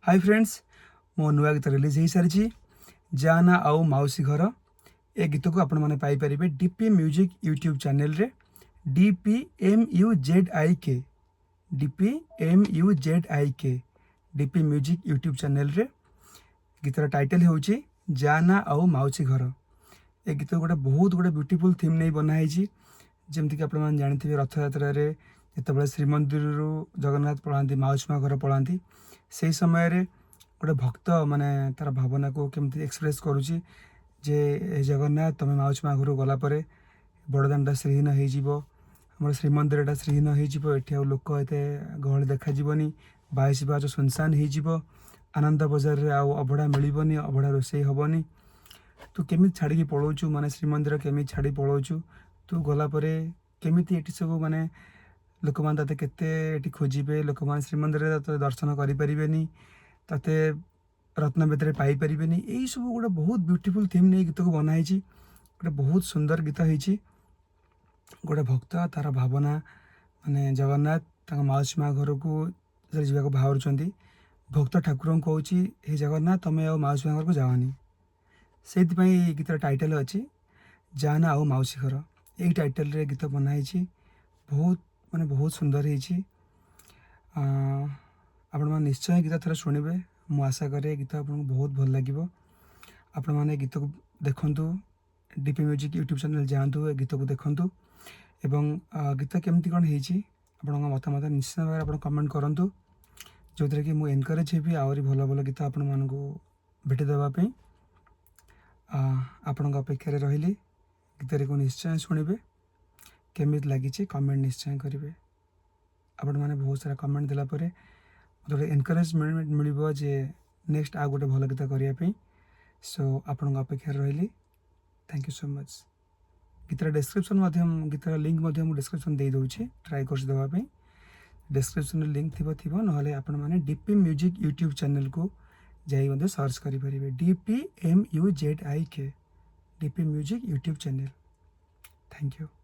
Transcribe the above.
High friends, ମୋ ନୂଆ ଗୀତ ରିଲିଜ୍ ହେଇସାରିଛି, ଯାନା ଆଉ ମାଉସୀ ଘର। ଏ ଗୀତକୁ ଆପଣମାନେ ପାଇପାରିବେ ଡିପି ମ୍ୟୁଜିକ୍ ୟୁଟ୍ୟୁବ୍ ଚ୍ୟାନେଲରେ। DPMUZIK, DPMUZIK, DP music YouTube ଚ୍ୟାନେଲରେ। ଗୀତର ଟାଇଟଲ୍ ହେଉଛି ଯାନା ଆଉ ମାଉସୀ ଘର। ଏ ଗୀତ ଗୋଟେ ବହୁତ ଗୋଟେ ବ୍ୟୁଟିଫୁଲ୍ ଥିମ୍ ନେଇ ବନା ହେଇଛି। ଯେମିତିକି ଆପଣମାନେ ଜାଣିଥିବେ, ରଥଯାତ୍ରାରେ ଯେତେବେଳେ ଶ୍ରୀମନ୍ଦିରରୁ ଜଗନ୍ନାଥ ପଳାନ୍ତି, ମାଉସୀ ମା ଘର ପଳାନ୍ତି, ସେଇ ସମୟରେ ଗୋଟେ ଭକ୍ତ ମାନେ ତାର ଭାବନାକୁ କେମିତି ଏକ୍ସପ୍ରେସ୍ କରୁଛି ଯେ ହେ ଜଗନ୍ନାଥ, ତମେ ମାଉସୀ ମା ଘରକୁ ଗଲା ପରେ ବଡ଼ଦାଣ୍ଡ ଶ୍ରୀହୀନ ହେଇଯିବ, ଆମର ଶ୍ରୀମନ୍ଦିରଟା ଶ୍ରୀହୀନ ହେଇଯିବ, ଏଠି ଆଉ ଲୋକ ଏତେ ଗହଳି ଦେଖାଯିବନି, 22 ପାହାଚ ସୁନସାନ ହେଇଯିବ, ଆନନ୍ଦ ବଜାରରେ ଆଉ ଅବଢ଼ା ମିଳିବନି, ଅବଢ଼ା ରୋଷେଇ ହେବନି। ତୁ କେମିତି ଛାଡ଼ିକି ପଳାଉଛୁ, ମାନେ ଶ୍ରୀମନ୍ଦିର କେମିତି ଛାଡ଼ି ପଳାଉଛୁ? ତୁ ଗଲା ପରେ କେମିତି ଏଠି ସବୁ ମାନେ ଲୋକମାନେ ତତେ କେତେ ଏଠି ଖୋଜିବେ, ଲୋକମାନେ ଶ୍ରୀମନ୍ଦିରରେ ତତେ ଦର୍ଶନ କରିପାରିବେନି, ତତେ ରତ୍ନବେଦୀରେ ପାଇପାରିବେନି। ଏଇସବୁ ଗୋଟେ ବହୁତ ବ୍ୟୁଟିଫୁଲ୍ ଥିମ୍ ନେଇ ଗୀତକୁ ବନା ହେଇଛି। ଗୋଟେ ବହୁତ ସୁନ୍ଦର ଗୀତ ହେଇଛି। ଗୋଟେ ଭକ୍ତ ତାର ଭାବନା, ମାନେ ଜଗନ୍ନାଥ ତାଙ୍କ ମାଉସୀ ମା ଘରକୁ ଯେତେବେଳେ ଯିବାକୁ ବାହାରୁଛନ୍ତି, ଭକ୍ତ ଠାକୁରଙ୍କୁ କହୁଛି, ହେ ଜଗନ୍ନାଥ, ତମେ ଆଉ ମାଉସୀ ମା ଘରକୁ ଯାଅନି। ସେଇଥିପାଇଁ ଏଇ ଗୀତର ଟାଇଟଲ୍ ଅଛି ଯାନା ଆଉ ମାଉସୀ ଘର। ଏଇ ଟାଇଟଲ୍ରେ ଗୀତ ବନା ହେଇଛି। ବହୁତ ମାନେ ବହୁତ ସୁନ୍ଦର ହେଇଛି। ଆପଣମାନେ ନିଶ୍ଚୟ ଗୀତ ଥରେ ଶୁଣିବେ। ମୁଁ ଆଶା କରେ ଏ ଗୀତ ଆପଣଙ୍କୁ ବହୁତ ଭଲ ଲାଗିବ। ଆପଣମାନେ ଏ ଗୀତକୁ ଦେଖନ୍ତୁ, ଡିପି ମ୍ୟୁଜିକ୍ ୟୁଟ୍ୟୁବ୍ ଚ୍ୟାନେଲ୍ ଯାଆନ୍ତୁ, ଏ ଗୀତକୁ ଦେଖନ୍ତୁ ଏବଂ ଗୀତ କେମିତି କ'ଣ ହେଇଛି, ଆପଣଙ୍କ ମତାମତ ନିଶ୍ଚିତ ଭାବରେ ଆପଣ କମେଣ୍ଟ କରନ୍ତୁ, ଯେଉଁଥିରେ କି ମୁଁ ଏନକରେଜ୍ ହେବି ଆହୁରି ଭଲ ଭଲ ଗୀତ ଆପଣମାନଙ୍କୁ ଭେଟି ଦେବା ପାଇଁ। ଆପଣଙ୍କ ଅପେକ୍ଷାରେ ରହିଲି। ଗୀତଟିକୁ ନିଶ୍ଚୟ ଶୁଣିବେ, କେମିତି ଲାଗିଛି କମେଣ୍ଟ ନିଶ୍ଚୟ କରିବେ। ଆପଣମାନେ ବହୁତ ସାରା କମେଣ୍ଟ ଦେଲା ପରେ ମୋତେ ଗୋଟେ ଏନକରେଜମେଣ୍ଟ ମିଳିବ ଯେ ନେକ୍ସଟ ଆଉ ଗୋଟେ ଭଲ ଗୀତ କରିବା ପାଇଁ। ସୋ ଆପଣଙ୍କ ଅପେକ୍ଷାରେ ରହିଲି। Thank you so much. ଗୀତର ଡେସ୍କ୍ରିପସନ୍ ମଧ୍ୟ, ଗୀତର ଲିଙ୍କ୍ ମଧ୍ୟ ମୁଁ ଡେସ୍କ୍ରିପସନ୍ ଦେଇଦେଉଛି, ଟ୍ରାଏ କରୁଛି ଦେବା ପାଇଁ। ଡେସ୍କ୍ରିପସନ୍ରେ ଲିଙ୍କ୍ ଥିବ ଥିବ, ନହେଲେ ଆପଣମାନେ ଡିପି ମ୍ୟୁଜିକ୍ ୟୁଟ୍ୟୁବ୍ ଚ୍ୟାନେଲ୍କୁ ଯାଇ ମଧ୍ୟ ସର୍ଚ୍ଚ କରିପାରିବେ। DPMUZIK, DP music YouTube channel. Thank you.